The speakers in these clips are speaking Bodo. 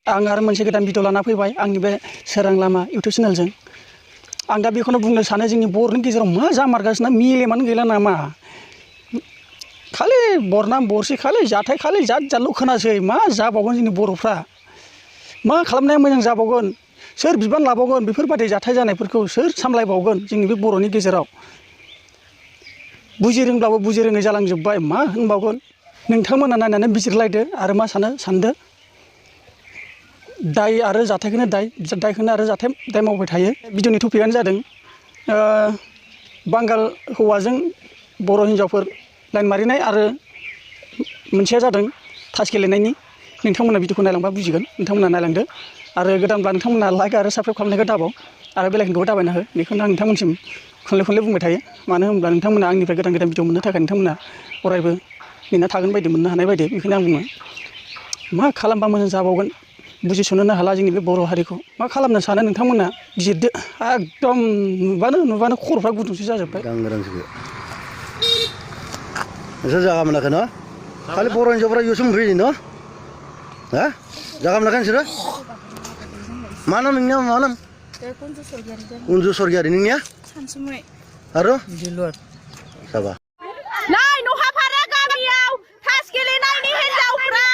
आं आरो मोनसे गोदान भिडिअ लाना फैबाय आंनि बे सोरां लामा इउटुब चेनेलजों। आं दा बेखौनो बुंनो सानो जोंनि बर'नि गेजेराव मा जामारगासिनो मेलेमानो गैला नामा? खालि बरनाम बरसि खालि जाथाय खालि जाद जादल' खोनासै। मा जाबावगोन जोंनि बर'फ्रा? मा खालामनाया मोजां जाबावगोन? सोर बिबान लाबावगोन? बेफोरबायदि जाथाय जानायफोरखौ सोर सामलायबावगोन जोंनि बे बर'नि गेजेराव? बुजि रोंब्लाबो बुजि रोङै जालांजोब्बाय। मा होनबावगोन? नोंथांमोना नायनानै बिजिरलायदो आरो मा सानदो। दाय आरो जाथायखौनो दायखौनो आरो दाय मावबाय थायो। भिडिअनि टपिकआनो जादों बांगाल हौवाजों बर' हिन्जावफोर लाइन मारिनाय आरो मोनसेया जादों थास गेलेनायनि। नोंथांमोना भिडिअखौ नायलांबा बुजिगोन। नोंथांमोना नायलांदो आरो गोदानब्ला नोंथांमोना लाइक आरो साबस्क्राइब खालामनायखौ दाबाव आरो बेलाइकनखौबो दाबायना हो। बेखौनो आं नोंथांमोनसिम खनले बुंबाय थायो। मानो होनब्ला नोंथांमोना आंनिफ्राय गोदान भिडिअ मोननो थाखाय नोंथांमोना अरायबो नेना थागोन बायदि मोननो हानाय बायदि। बेखौनो आं बुङो। मा खालामबा मोजां जाबावगोन? बुजिस'नोनो हाला जोंनि बे बर' हारिखौ। मा खालामनो सानो नोंथांमोना बिजिरदो। एकदम नुबानो खर'फ्रा गुदुंसो जाजोब्बाय। नोंसोर जागा मोनाखै न? खालि बर' हिन्जावफ्रा इउसुम फैयो न? हा? जागा मोनाखै नोंसोरो? मा नाम नोंनिया मा नाम? उनजु सरगियारि। नोंनिया? सानसुमै। आरो? दिलुर। साबा। नै नहापारा गामियाव थास गेलेनायनि हिनजावफ्रा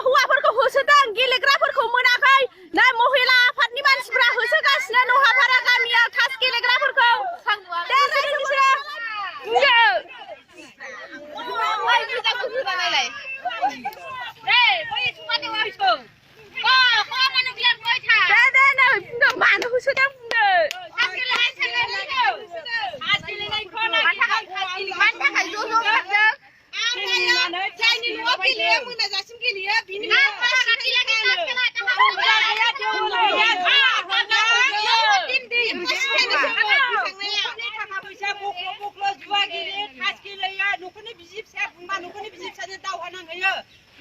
हौवाफोरखौ होसोदों, गेलेग्राफोरखौ मोनाखै। नै महिला आफादनि मानसिफ्रा होसोगासिनो नहापारा गामियाव थास गेलेग्राफोरखौ। मानो होसोदों बुंदो।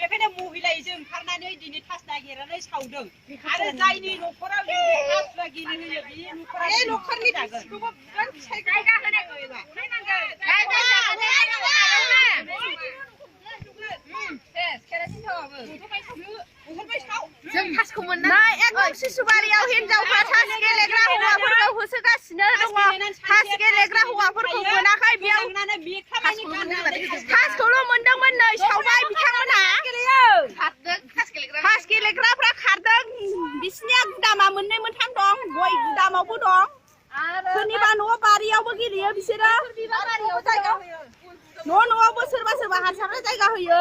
बेखायनो महिलाजों ओंखारनानै दिनै थास नागिरनानै सावदों आरो जायनि न'खराव थास गेलेहोयो बे न'खरनि बिसिखौबो जायगा होनांगौ जों थासखौ मोननाय एकदम सिसुबारियाव हिनजावफ्रा थास गेलेग्रा हौवाफोरखौ होसोगासिनो दङ। थास गेलेग्रा हौवाफोरखौ मोनाखै। बेयाव थासखौल' मोनदोंमोन। नै सावबाय बिथांमोनहा। थास गेलेग्राफ्रा खारदों। बिसिनिया गुदामा मोननै मोनथाम दं। गय गुदामावबो दं। सोरनिबा न' बारियावबो गेलेयो बिसोरो। न'आवबो सोरबा हारसाफ्रा जायगा होयो।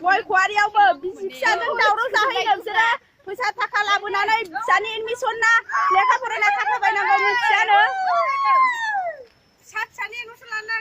गय खुवारियावबो बिसि फिसाजों दावराव जाहैयो बिसोरो। फैसा थाखा लाबोनानै फिसानि एडमिसन ना लेखा फरायना थाखा बायनांगौ मिथियानो। फिसानि एडमिसन लानो